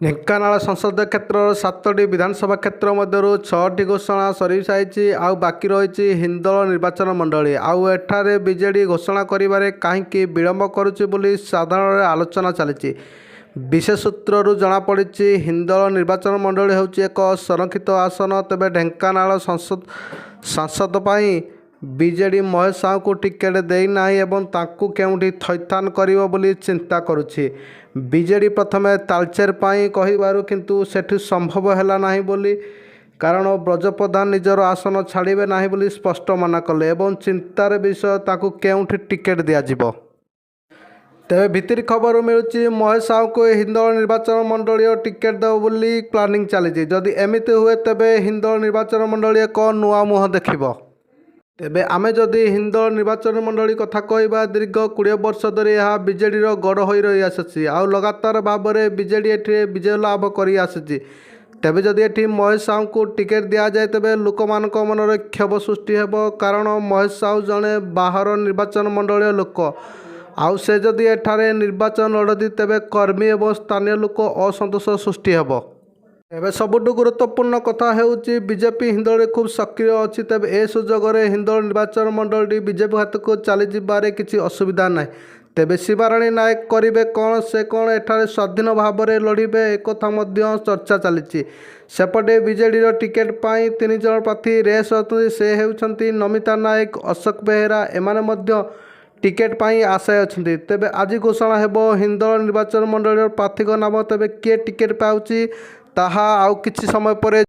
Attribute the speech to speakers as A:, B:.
A: ଢେଙ୍କାନାଳ ସଂସଦୀୟ କ୍ଷେତ୍ରର 7ଟି ବିଧାନସଭା କ୍ଷେତ୍ର ମଧ୍ୟରୁ 6ଟି ଘୋଷଣା ସରିସାରିଛି, ଆଉ ବାକି ରହିଛି ହିନ୍ଦୋଳ ନିର୍ବାଚନ ମଣ୍ଡଳୀ। ଆଉ ଏଠାରେ ବିଜେଡି ଘୋଷଣା କରିବାରେ କାହିଁକି ବିଳମ୍ବ କରୁଛି ବୋଲି ସାଧାରଣରେ ଆଲୋଚନା ଚାଲିଛି। ବିଶେଷ ସୂତ୍ରରୁ ଜଣାପଡ଼ିଛି, ହିନ୍ଦୋଳ ନିର୍ବାଚନ ମଣ୍ଡଳୀ ହେଉଛି ଏକ ସଂରକ୍ଷିତ ଆସନ। ତେବେ ଢେଙ୍କାନାଳ ସାଂସଦ ପାଇଁ ବିଜେଡି ମହେଶ ସାହୁଙ୍କୁ ଟିକେଟ୍ ଦେଇନାହିଁ ଏବଂ ତାଙ୍କୁ କେଉଁଠି ଥଇଥାନ କରିବ ବୋଲି ଚିନ୍ତା କରୁଛି। ବିଜେଡି ପ୍ରଥମେ ତାଳଚେର ପାଇଁ କହିବାରୁ କିନ୍ତୁ ସେଠି ସମ୍ଭବ ହେଲା ନାହିଁ ବୋଲି, କାରଣ ବ୍ରଜ ପ୍ରଧାନ ନିଜର ଆସନ ଛାଡ଼ିବେ ନାହିଁ ବୋଲି ସ୍ପଷ୍ଟ ମନା କଲେ ଏବଂ ଚିନ୍ତାର ବିଷୟ ତାଙ୍କୁ କେଉଁଠି ଟିକେଟ୍ ଦିଆଯିବ। ତେବେ ଭିତିରି ଖବରରୁ ମିଳୁଛି, ମହେଶ ସାହୁଙ୍କୁ ହିନ୍ଦୋଳ ନିର୍ବାଚନ ମଣ୍ଡଳୀର ଟିକେଟ୍ ଦେବ ବୋଲି ପ୍ଲାନିଂ ଚାଲିଛି। ଯଦି ଏମିତି ହୁଏ, ତେବେ ହିନ୍ଦୋଳ ନିର୍ବାଚନ ମଣ୍ଡଳୀ ଏକ ନୂଆ ମୁହଁ ଦେଖିବ। ତେବେ ଆମେ ଯଦି ହିନ୍ଦୋଳ ନିର୍ବାଚନ ମଣ୍ଡଳୀ କଥା କହିବା, ଦୀର୍ଘ 20 ବର୍ଷ ଧରି ଏହା ବିଜେଡିର ଗଡ଼ ହୋଇ ରହିଆସିଛି। ଆଉ ଲଗାତାର ଭାବରେ ବିଜେଡି ଏଠିରେ ବିଜୟ ଲାଭ କରିଆସିଛି। ତେବେ ଯଦି ଏଠି ମହେଶ ସାହୁଙ୍କୁ ଟିକେଟ୍ ଦିଆଯାଏ, ତେବେ ଲୋକମାନଙ୍କ ମନରେ କ୍ଷୋଭ ସୃଷ୍ଟି ହେବ, କାରଣ ମହେଶ ସାହୁ ଜଣେ ବାହାର ନିର୍ବାଚନ ମଣ୍ଡଳୀର ଲୋକ। ଆଉ ସେ ଯଦି ଏଠାରେ ନିର୍ବାଚନ ଲଢ଼ନ୍ତି, ତେବେ କର୍ମୀ ଏବଂ ସ୍ଥାନୀୟ ଲୋକ ଅସନ୍ତୋଷ ସୃଷ୍ଟି ହେବ। ଏବେ ସବୁଠୁ ଗୁରୁତ୍ୱପୂର୍ଣ୍ଣ କଥା ହେଉଛି, ବିଜେପି ହିନ୍ଦୋଳରେ ଖୁବ୍ ସକ୍ରିୟ ଅଛି। ତେବେ ଏ ସୁଯୋଗରେ ହିନ୍ଦୋଳ ନିର୍ବାଚନ ମଣ୍ଡଳୀଟି ବିଜେପି ହାତକୁ ଚାଲିଯିବାରେ କିଛି ଅସୁବିଧା ନାହିଁ। ତେବେ ସୀମାରାଣୀ ନାୟକ କରିବେ କ'ଣ, ସେ କ'ଣ ଏଠାରେ ସ୍ୱାଧୀନ ଭାବରେ ଲଢ଼ିବେ, ଏକଥା ମଧ୍ୟ ଚର୍ଚ୍ଚା ଚାଲିଛି। ସେପଟେ ବିଜେଡିର ଟିକେଟ୍ ପାଇଁ 3 ଜଣ ପ୍ରାର୍ଥୀ ରେସ୍ ଅଛନ୍ତି। ସେ ହେଉଛନ୍ତି ନମିତା ନାୟକ, ଅଶୋକ ବେହେରା। ଏମାନେ ମଧ୍ୟ ଟିକେଟ୍ ପାଇଁ ଆଶାୟୀ ଅଛନ୍ତି। ତେବେ ଆଜି ଘୋଷଣା ହେବ ହିନ୍ଦୋଳ ନିର୍ବାଚନ ମଣ୍ଡଳୀର ପ୍ରାର୍ଥୀଙ୍କ ନାମ। ତେବେ କିଏ ଟିକେଟ୍ ପାଉଛି, ତାହା ଆଉ କିଛି ସମୟ ପରେ